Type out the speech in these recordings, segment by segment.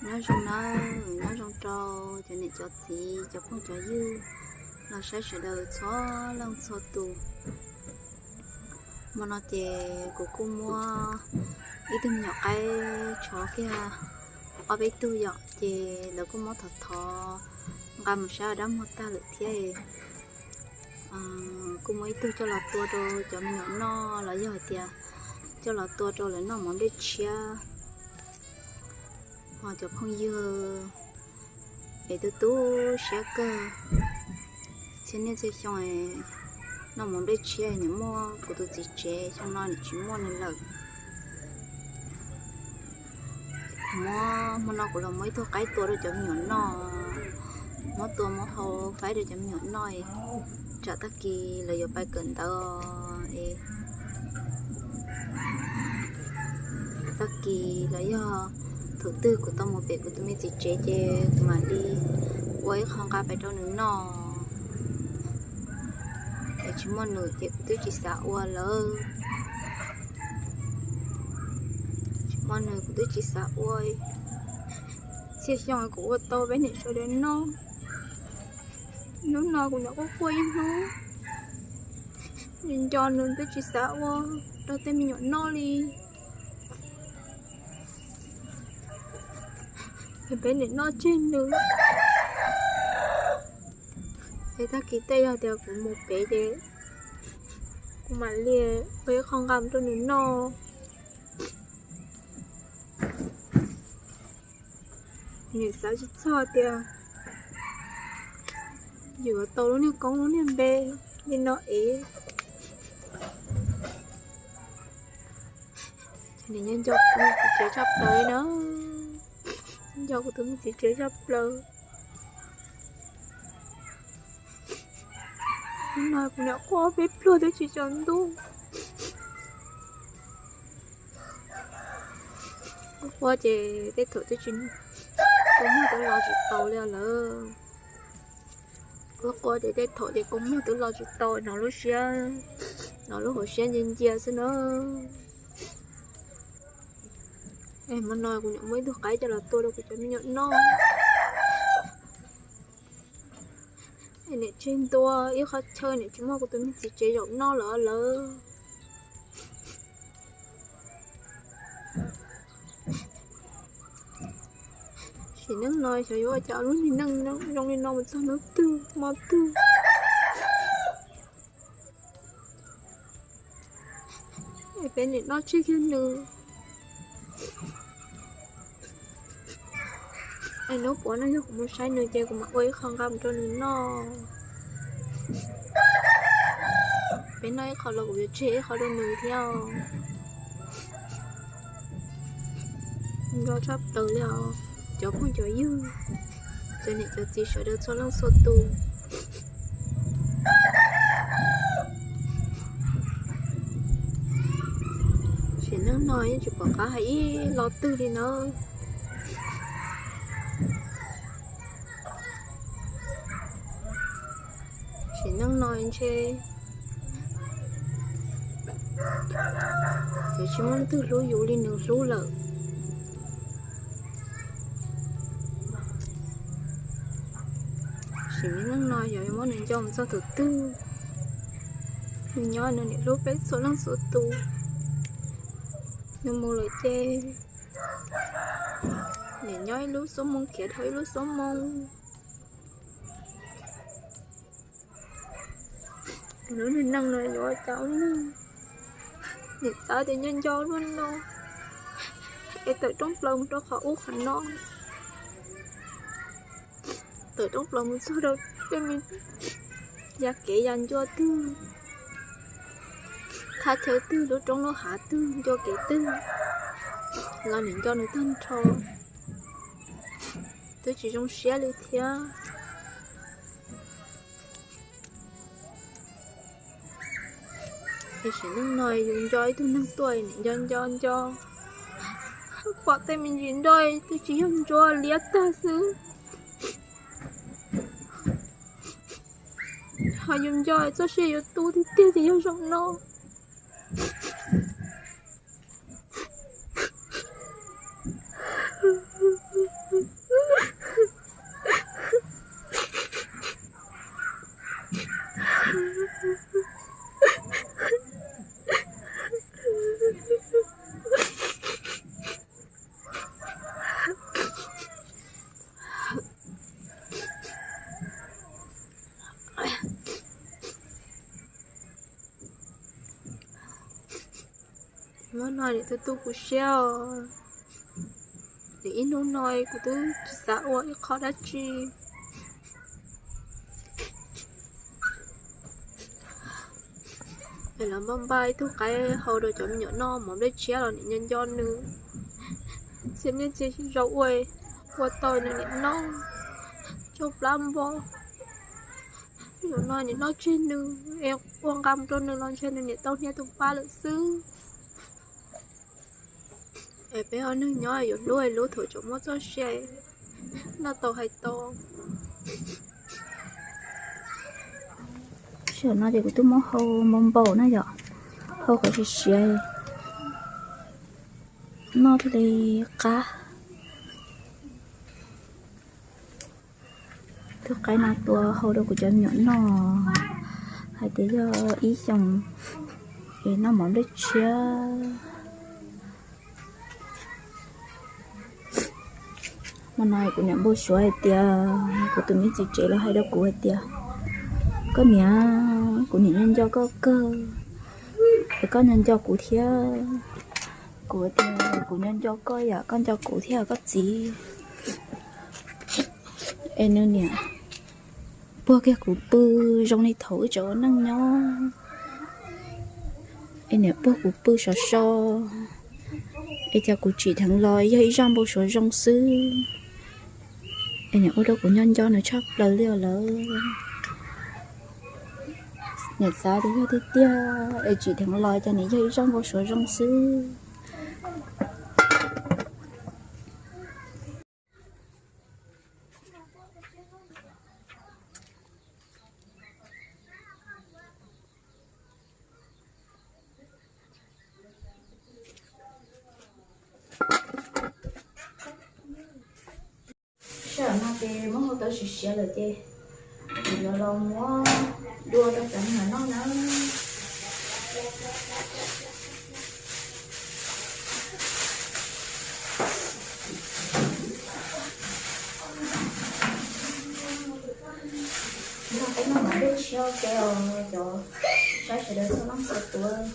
Nyob zoo nawb, nyob zoo rau cov niam cov txiv, cov phooj cov ywg, los saib sawv daws txhua leej txhua tus. Hmo no ces kuv kuj muab ib tug me nyuam qaib tsov kiag ob peb tug yom, ces lawv kuj muab thov thov nqa mus saib dab muag tag lawm thiab. Kuj muab ib tug coj los tua rau cov me nyuam noj los yog hais tias coj los tua rau lawv noj mov nplej tshiab. Ho cov phooj ywg es tu tu siab kawg, txhia niaj txhia xyoo noj mov nplej tshiab, nim muaj kuv tus txiv tsev xyoo no nim tsis muaj nws lawm. Muab, hmo no kuv los muab ib tug qaib tua rau cov me nyuam noj, muab tua muab hau faib rau cov me nyuam noj, tsam tag kis lawv yuav pais kawm ntawv es tag kis los yog thaum twg kuv tau mus pem kuv tus me txiv tsev ces kuv mam li ua ib qho nqa pais rau nws noj. Es tsis muaj nws ces kuv twb tsis xav ua lawm. Tsis muaj nws kuv twb tsis xav ua. Txhia xyoo kuv ua tau peb niam sawv daws noj, hnub no kuv nyuam qhuav quaj ib hnub. Nco nws twb tsis xav ua rau tej me nyuam noj li. Es peb niam noj tseg nws. Es tag kis tej yog tias kuv mus pem ces kuv mam li ua ib qho nqa rau nws noj. Nim xav tsis txog tias yuav tau lub niag koob lub niag npe li no es. Nws nco nco kuv tus me txiv tsev tshaj plaws na, nco kuv tus me txiv tsev tshaj plaws. Hnub no kuv nyuam quaj peb pluag twb tsis tsaus ntuj. Quaj quaj ces tej thaum twb tsis, kua muag twb lo tsis tau li lawm. Quaj quaj ces tej thaum ces kua muag twb lo tsis tau, hnov lub siab, hnov lub hauv siab ncia ncia xwb na. Es hmo no kuv nyuam muab ib tug qaib coj los tua rau kuv cov me nyuam noj. Es niam tseg ntua ib qho chaw, niam tsis muaj kuv tus me txiv tsev zaum noj lawm lawm. Sim neej no xyov yuav ua cas lub niag neej zoo li no mus txog hnub twg hmo twg. Es peb niam noj tseg kiag nws. Es hnub puav no yog kuv mus saib nws ces kuv mam ua ib qho nqa mus rau nws noj. Peb noj ib qho los kuv yuav tseg ib qho rau nws thiab. Nco tshaj plaws li os cov phooj cov ywg, cov niam cov txiv sawv daws txhua leej txhua tus. Sim neej no yeej tsis pom qab hais ib lo twg li na. Sim neej no ntshe yuav tsis muaj leej twg hlub yus li nws hlub lawm. Sim neej no yog muab nws nco mus txog thaum twg. Nws nyob nws niam hlub peb txhua leej txhua tus. Nws mus lawm ces niam nyob ib lub xuab moos khiav dhau ib lub xuab moos. Lub niag neej no yuav ua cas ua neeg. Niam xav tias nco nco luaj no es tawm rooj plaws mus rau qhov ub qhov no, tawm rooj plaws mus txog rau tej me ya kev ya ncua twg, thaj chaw twg, lub roob lub hav twg, ncua kev twg los niam nco nws tag nrho. Twb tsis zoo siab li thiab. Tiam sis hnub no yus nco ib tug neeg tuaj niam nco nco nco, pom tej me ntsis nroj twb tsis yog ntsuab liab tag xwb. Ho yus nco txoj sia yus tu tiag tiag ces yog zaum no. No niam tu tu kuv siab os. Nim ib hnub no kuv twb tsis xav ua ib qho dab tsi. Es los npaj npaj ib tug qaib hau rau cov me nyuam noj, mov nplej tshiab los niam nco nco nws. Txhia niaj txhia zaus ua, ua tau nws niam noj tsau plab npo. Zaum no niam noj tseg nws, es ua nqa mus rau nws los ntshe nws niam tau hnia tus pa lawm xwb. Es peb ua neeg nyob yuav hlub lub thaum tseem muaj txoj sia, noj tau hais tau. Sij hawm no ces kuv twb muab hau npau npaum na yom, hau kom siav siav, noj thiaj li qab. Tus qaib no tua hau rau kuv cov me nyuam noj, hais tias yog ib xyoos es noj mov nplej tshiab. Hmo no kuv niam npau suav hais tias, kuv tus me txiv tsev los hais rau kuv hais tias, koj niam, kuv niam nco nco koj kawg, es koj nco nco kuv thiab. Kuv tias kuv nco nco koj yom, koj nco kuv thiab koj txiv. Es nws niam puag kiag kuv pw zoo li thaum wb tseem ua neej nyob. Es niam puag kuv pw sov so, es cas kuv tsim dheev los yog ib zaj npau suav zoo xwb. Es niam ua rau kuv nco nco nws tshaj plaws li os lawm. Niam xav tias yog tiag tiag es tsim dheev los cas nws yog ib zaj npau suav zoo xwb. Sij hawm no ces muab hau tau siav siav lawm ces kuv yuav los muab dua rau cov me nyuam noj na. Noj peb noj mov nplej tshiab ua ke os cov saib sawv daws txhua leej txhua tus.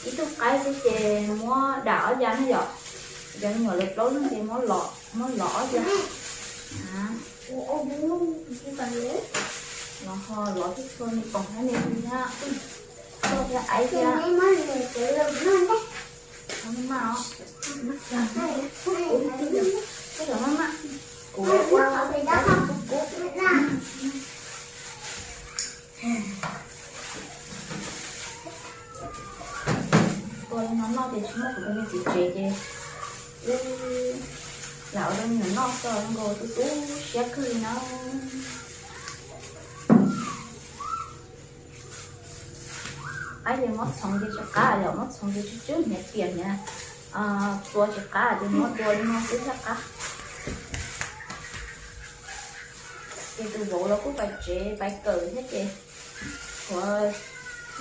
Ib tug qaib xwb ces muab dam ob ya na yom. Cov me nyuam lawv plaub leeg ces muab lov, muab lov ob ya. Los ho lov txhua txhua me poom thiab me ntsis thiab, txhua thiab aiv thiab. Maj maj os. Koj los maj maj, kuv ua kub kub. Ua li no noj ces tsis muaj kuv tus me txiv tsev ces wb lam ua rau me nyuam noj xwb, nkaus tu tu siab kawg li na. Qaib ces mob txhoov ces tsis qab yom, mob txhoov ces tsw tsw hniav tiam hniav, txuas tsis qab ces muab dua li no xwb thiaj qab. Ces tus vauv los kuj pais tsev pais kawm thiab ces tshuav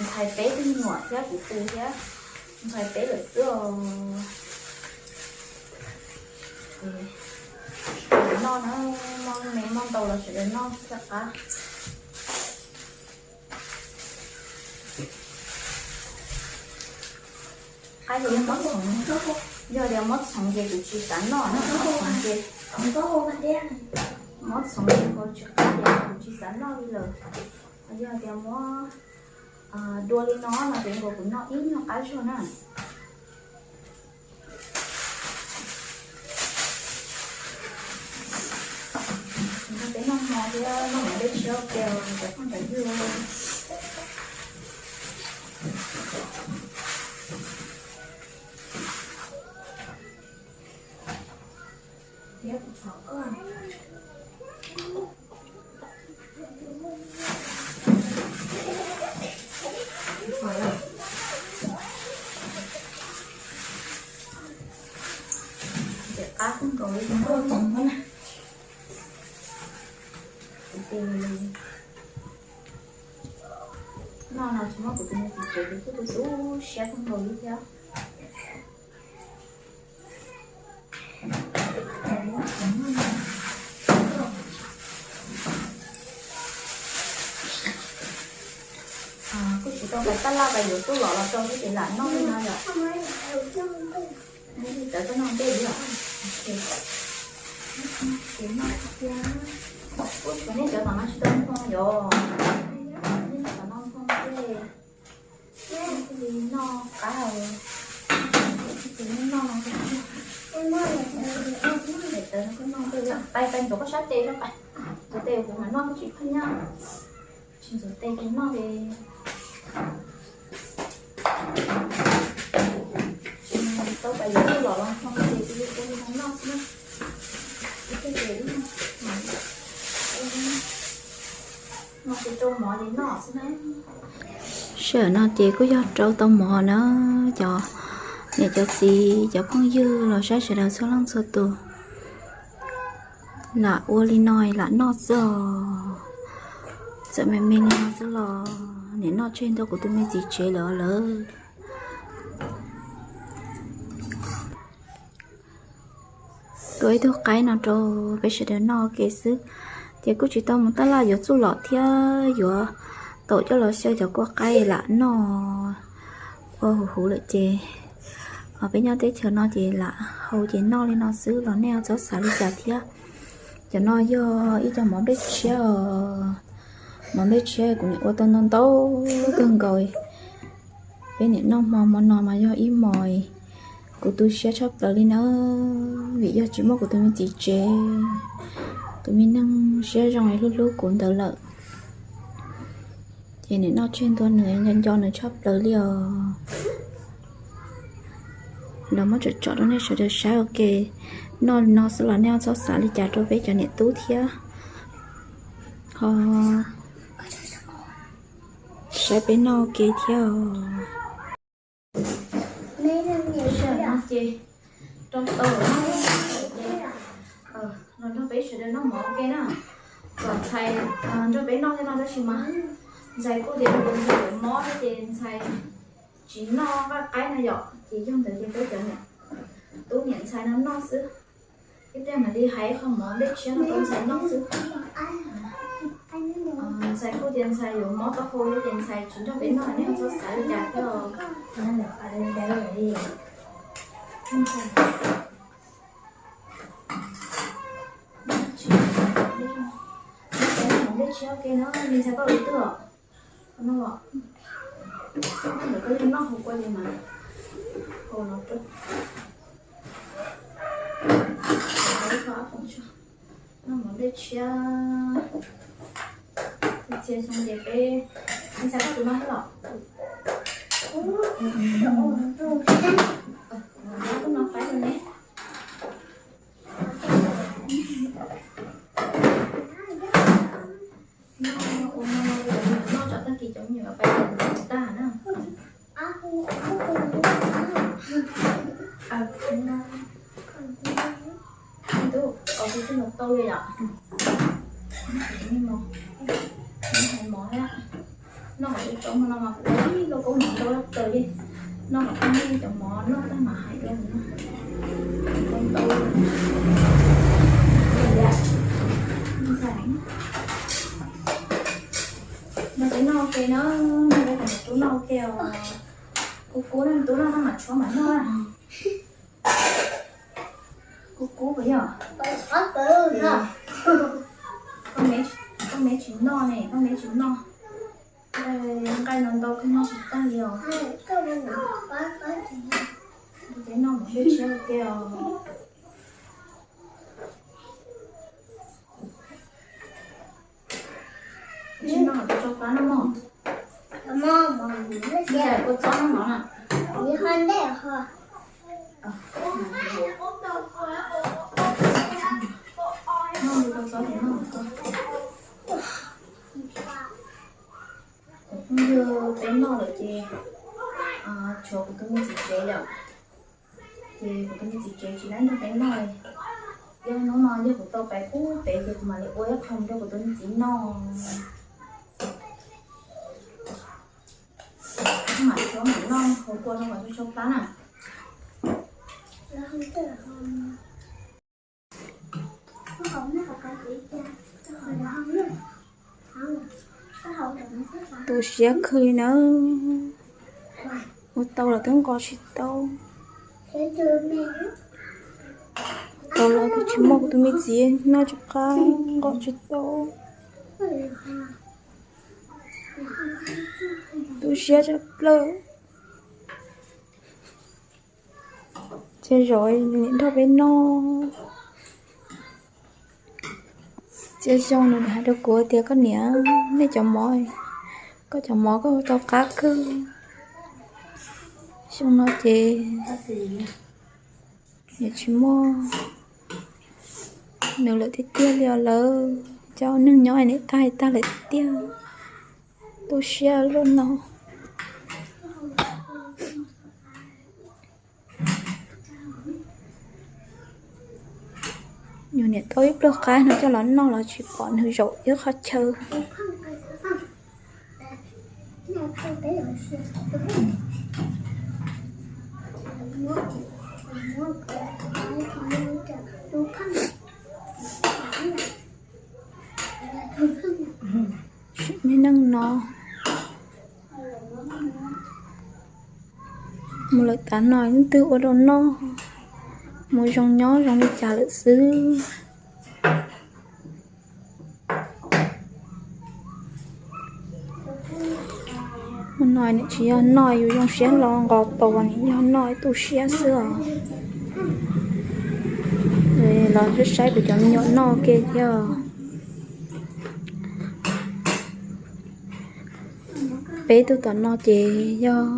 ntxhais peb tug me nyuam thiab kuv tus thiab, ntxhais peb lawm xwb os. Noj na, muaj me muaj ntau los sawv daws noj thiaj qab. Qaib ces yog mob txhoov, yog tias mob txhoov ces kuv tsis xav noj na, mob txhoov ces, mob txhoov ces kuv tsis qab ces kuv tsis xav noj li lawm. Yog tias muab dua li no no ces nkaus kuv noj ib nyuag qab zog na. Peb noj hmo thiab noj mov nplej tshiab ua ke os cov phooj cov ywg. Ces qab kawg nkaus li, kuv tus me txiv tsev ces kuj tu tu siab kawg nkaus li thiab. Lawv tab laj pas yuav tuaj los los rau xwb ces lam noj li no yom. Tawv koj noj ntej li os. Ces noj thiab. Ua, nej cov tom no tsis tau nphoo yom. Nej cov tom no nphoo tej. Noj qab, noj no. Tais, tais ntxuav koj sab tes rau, tais ntxuav tes kuv mam noj, koj tsis phaj nyab, tsis ntxuav tes kuv noj ces tau pais yuav tuaj los los nphoo ces kuv ua li no noj xwb na. Ib pliag ces wb no ces rau mov ces noj xwb na. Sij hawm no ces kuj yog rau tau mov na, cov niam cov txiv cov phooj ywg los saib sawv daws txhua leej txhua tus lam ua li no lam noj xwb os. Txawm me me li no xwb los nim noj tseg ntua kuv tus me txiv tsev lawm lawm. Tua ib tug qaib no rau peb sawv daws noj ua ke xwb. Ces kuj tsis tau mus tab laj yuav txuj lom thiab yuav taum coj los xyaw cov kua qaib lam noj ua huv huv lawm ces, ho peb nyob teb chaws no ces lam hau ces noj li no xwb los nej ho txhob xav li cas thiab. Cov no yog ib co mov nplej tshiab os. Mov nplej tshiab kuv nim ua tau ntau ntau kawg nkaus. Peb nim noj hmo hmo no mas yog ib hmos kuv tu siab tshaj plaws li na, vim yog tsis muaj kuv tus me txiv tsev, tus me neeg siab zoo hlub hlub kuv ntawd lawm. Ces nim noj tseg ntua nws, nco nco nws tshaj plaws li os. Los muab tsom tsom rau nej sawv daws saib ua ke. Noj li no xwb los nej txhob xav li cas rau peb cov niam tub thiab, ho saib peb noj ua ke thiab os. Ces rau tau lawm no ces los nrog peb sawv daws noj mov ua ke na. Kom ntxhais nrog peb noj thiab no tab sis mas ntxhais kuj tias nws tus ntxhais yuav mob thiab ces ntxhais tsis noj nqaij qaib no yom, ces yog ntawd ces peb cov niam tub niam ntxhais no noj xwb. Ib pliag mam li hais qho mov nplej tshiab no rau ntxhais noj xwb. Ntxhais kuj tias ntxhais yuav mob taub hau thiab ces ntxhais tsis nrog peb noj, nej txhob xav li cas thiab os. Noj mov nplej tshiab ua ke na, me ntxhais koj ua twg os? Koj noj los, ntawm koj yeej noj hauv kua li mas, hauv no rau. Noj mov nplej tshiab, txhia xyoo ces peb, me ntxhais koj tus no thiab los? Koj no qaib rau ne. Noj ua no, noj tso tag kis cov me nyuam pais tag na. Tub, ua tus twg los tau li yom. Hais mov thiab. Noj kom tau hmo no mas kuv ua ib lauj kaub mov ntau tshaj plaws li. Noj kom tag nej cov mov noj tag mam hais dua no. Tau ntau li. Ntxhais, no peb noj ua ke na, no peb kom tub noj ua ke os. Kub kub na, tub noj tag mam tshuab mam noj na. Kub kub puas yog? Koj me tsis noj ne, koj me tsis noj. Nqaij no ntau kawg noj tsis tag li os. Peb noj mov nplej tshiab ua ke os. Tsis noj tau tso plab no mog. Ntxhais ua txob noj mov na. Noj ntau tau txob ces noj txob. Kuv phooj ywg peb noj lawm ces tshuav kuv tus me txiv tsev lawm. Ces kuv tus me txiv tsev tsis laib nrog peb noj li. Yog hnub no yog kuv tau pais pub pem ces kuv mam li ua ib qho rau kuv tus me txiv noj. Mam tshuab mam noj hauv kua rau kom tsau tsau plab na. Tu siab kawg li na. Ua tau los twb nqos tsis tau. Tau los twb tsis muaj, kuv tus me txiv noj tsis qab, nqos tsis tau. Tu siab tshaj plaws. Txhia zaus nws niam nrog peb noj. Txhia xyoo nws hais rau kuv tias, koj niam, nej cov mov, koj cov mov koj ua tau qab kawg. Xyoo no ces niam tsis muaj nws lawm tiag tiag li os lawm. Coj neeg nyob niam tag tag lawm tiag. Tu siab luaj no. Nws niam tau ib pluag qab no coj los noj los tsis pom nws zaum ib qhov chaw. Sim me neej no mus lawm tav no leej twg ua rau noj, mus zoo nyob zoo li cas lawm xwb. Hnub no nws tsis yog noj yus zoo siab los nqos tau, nws yog noj ib tu siab xwb os. Los saib saib kuv cov me nyuam noj ke thiab. Peb tug tom no ces yog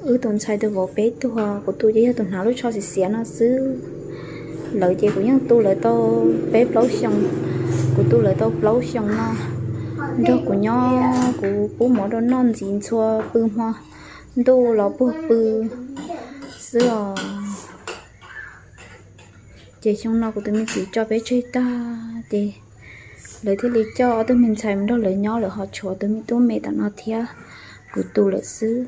wb tus ntxhais tus vauv peb tug, kuv tus ces yog tus hnav lub tsho xiav xiav no xwb. Lawv ces kuv yeej tu lawv tau peb plaub xyoos, kuv tu lawv tau plaub xyoos no nrog kuv nyob, kuv pub mov rau noj ntxiv ntxhua pw hmo ntuj los puag pw xwb os. Ces xyoo no kuv tus me txiv tso peb tseg tag ces lawv thiaj li coj ob tug me ntxhais mus nrog lawv nyob, lawv ho tshuav tus me tub me tom no thiab kuv tus lawm xwb.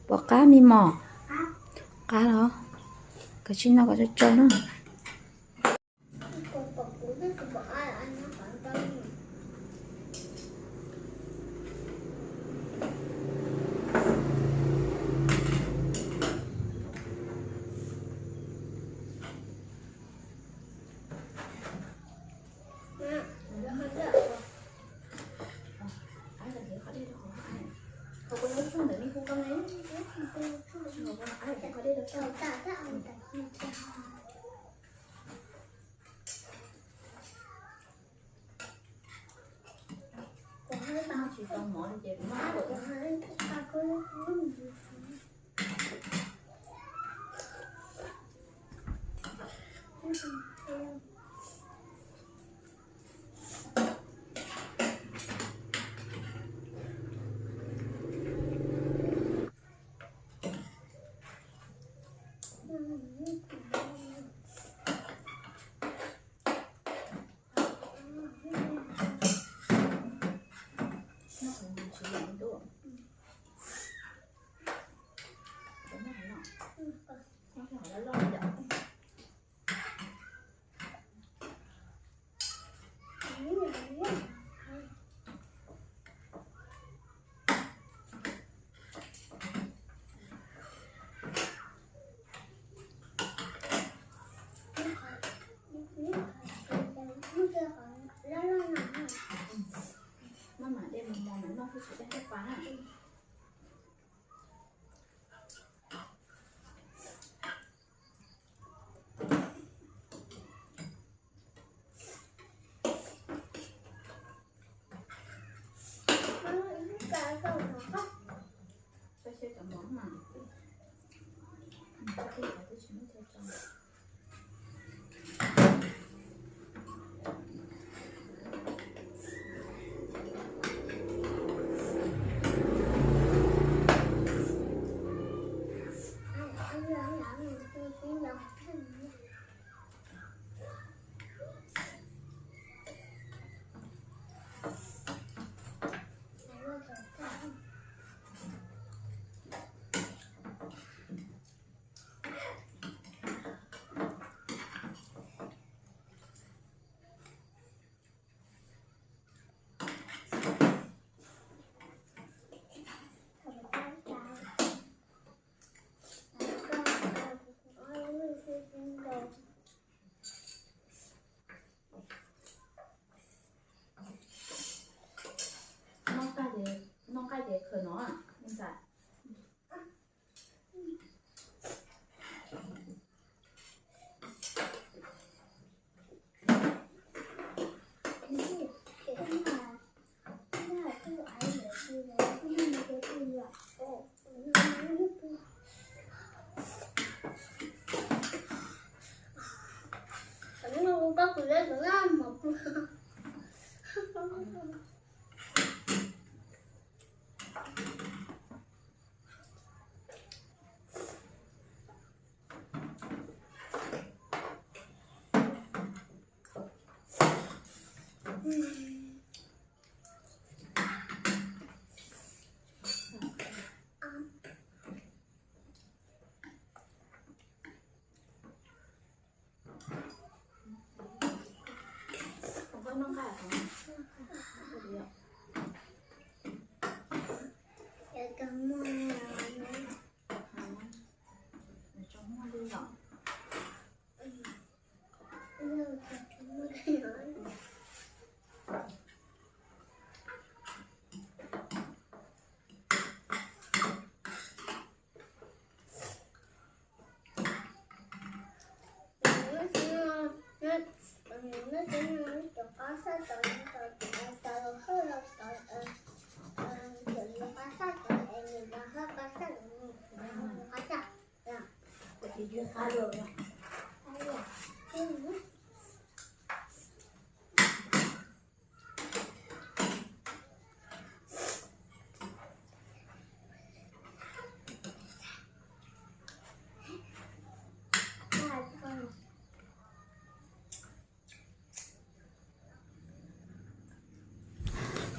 Pom qab me mos? Qab los, koj sim noj kom tsau tsau na.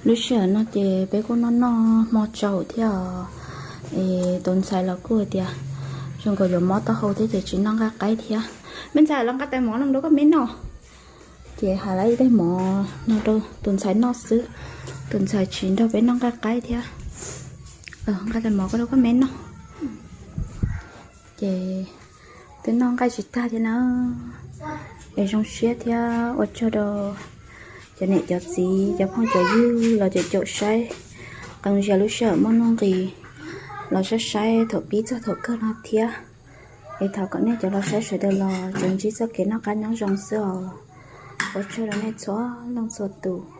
Lub sij hawm no ces peb kuj noj noj hmo tsaus thiab. Es tus ntxhais los kuj tias zoo nkaus yuav mob taub hau thiab ces tsis noj nqaij qaib thiab. Me ntxhais, los nqa tais mov no rau koj me noj. Ces hais lawv ib tais mov no rau tus ntxhais noj xwb, tus ntxhais tsis nrog peb noj nqaij qaib thiab. Nqa tais mov ko rau koj me noj. Ces twb noj nqaij tsis tag thiab na. Es zoo siab thiab ua tsaug rau cov niam cov txiv cov phooj cov ywg los caum caum saib, qee zaus lub sij hawm muaj nuj nqis los saib saib thaum pib txog thaum kawg no thiab. Es thov kom nej cov los saib sawv daws los tsuas ntsib txoj kev noj qab nyob zoo xwb os. Ua tsaug rau nej txhua leej txhua tus.